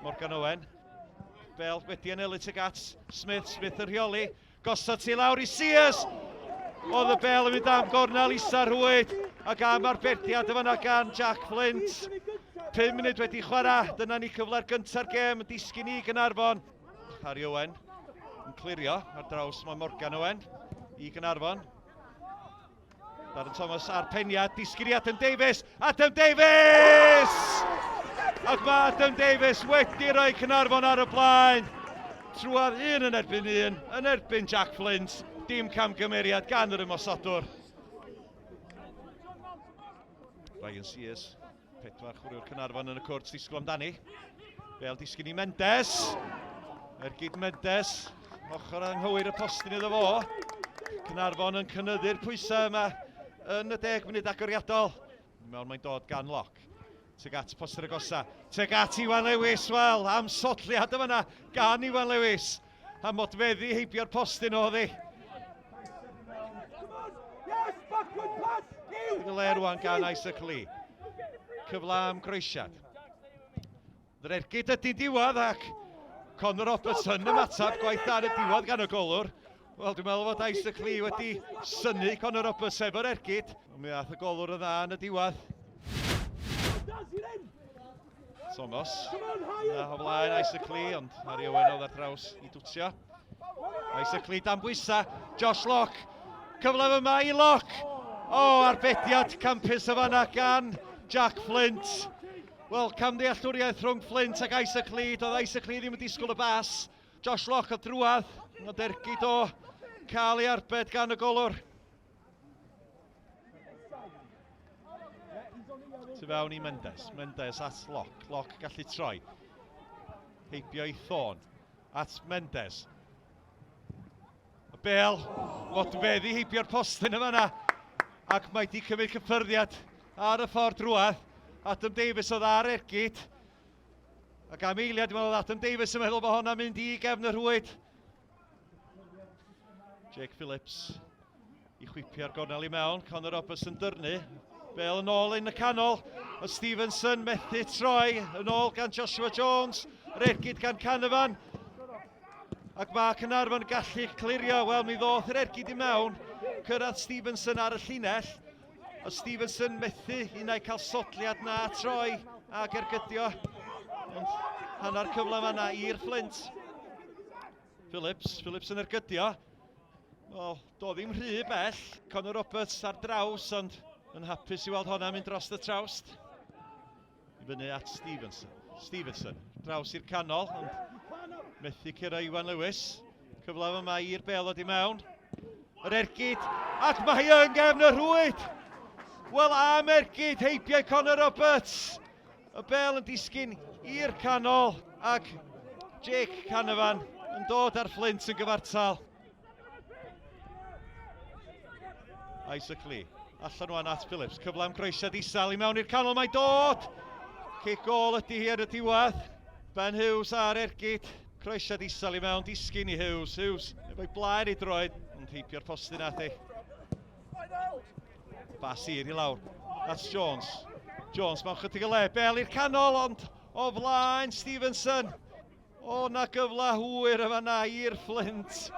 Morgan Owen. Bel wedi anelu tuag at Smith, Smith yn rheoli. Gosod ti lawr i Sears! Oedd y bel yn mynd am gornel isa rhwyd ac am arbediad y fanna gan Jack Flint. 5 munud wedi chwarae, dyna ni cyfle'r gynta'r gêm yn disgyn i Gynarfon. Harry Owen yn clirio ar draws mae Morgan Owen i Gynarfon. Darren Thomas a'r peniad, disgyn i Adam Davies. Adam Davies! Ac mae Adam Davies wedi rhoi Cynarfon ar y blaen. Trwad un yn erbyn un, yn erbyn Jack Flint. Dim camgymeriad gan yr ymosodwr. Ryan Sears, pedwar chwaraewr Cynarfon yn y cwrt, disgwyl amdani. Bel disgyn i Mendes. Ergyd Mendes, ochr anghywir y postyn iddo fo. Cynarfon yn cynyddu'r pwysau yma yn y 10 munud agoriadol. Mewn mae'n dod gan Lock. Tuag at poster agosa. Tuag at Iwan Lewis, wel, am sodliad yma yna gan Iwan Lewis. A modfeddi heibio'r postyn oedd hi. Yn y le rwan gan Isaac Lee. Cyfle am groesiad. Yr ergyd ydy'n diwedd ac Conor Robertson ymateb gwaith da ar y diwedd gan y golwr. Wel, dwi'n meddwl fod Isaac Lee wedi synnu Conor Roberts efo'r ergyd. Ond mi ath y golwr yn dda yn y diwedd. Thomas. Na, o flaen Isaac Lee, ond Harry Owen oedd ar draws i dwtio. Isaac Lee dan bwysa. Josh Locke. Cyfle yma i Locke. O, oh, arbediad campus y fanna gan Jack Flint. Wel, camddealltwriaeth rhwng Flint ac Isaac Lee. Doedd Isaac Lee ddim yn disgwyl y bas. Josh Locke oedd drwadd, ond ergyd o cael ei arbed gan y golwr. Tu fewn i Mendes. Mendes at Locke. Locke gallu troi. Heibio i Thorne. At Mendes. Y bel, fodfeddi heibio'r postyn yma yna. Ac mae di cymryd cyffyrddiad ar y ffordd drwadd. Adam Davies oedd ar ergyd. Ac am eiliad, dwi'n meddwl Adam Davies yn meddwl bod hwnna'n mynd i gefn y rhwyd. Jake Phillips i chwipio'r gornel i mewn. Conor Roberts yn dyrnu. Bale yn ôl yn y canol. Y Stevenson methu troi yn ôl gan Joshua Jones. Yr ergyd gan Canavan. Ac mae Caernarfon gallu clirio. Wel, mi ddoth yr ergyd i mewn. Cyrraedd Stevenson ar y llinell. O Stevenson methu unai cael sodliad na troi ac ergydio. Ond hanner cyfle fanna i'r Flint. Phillips, Phillips yn ergydio. Wel, do ddim rhy bell. Conor Roberts ar draws, ond yn hapus i weld honna mynd dros y trawst. I fyny at Stevenson. Stevenson, draws i'r canol, ond methu cyrra Iwan Lewis. Cyfle yma i'r bel ddod i mewn. Yr ergyd, ac mae hi yn gefn y rhwyd! Wel, am ergyd heibiau Conor Roberts. Y bel yn disgyn i'r canol ac Jake Canavan yn dod ar Flint yn gyfartal. Isaac Lee, allan rwan at Phillips, cyfle am groesiad isel i mewn i'r canol, mae dod! Cic gol ydy hi ar y diwedd. Ben Hughes ar ergyd, croesiad isel i mewn, disgyn i Hughes, Hughes efo'i blaen ei droed, ond heibio'r postyn nath ei. Bas hir i lawr. That's Jones. Jones mewn chydig o le. Bel i'r canol, ond o flaen Stevenson. O, na gyfle hwyr yma na i'r Flint.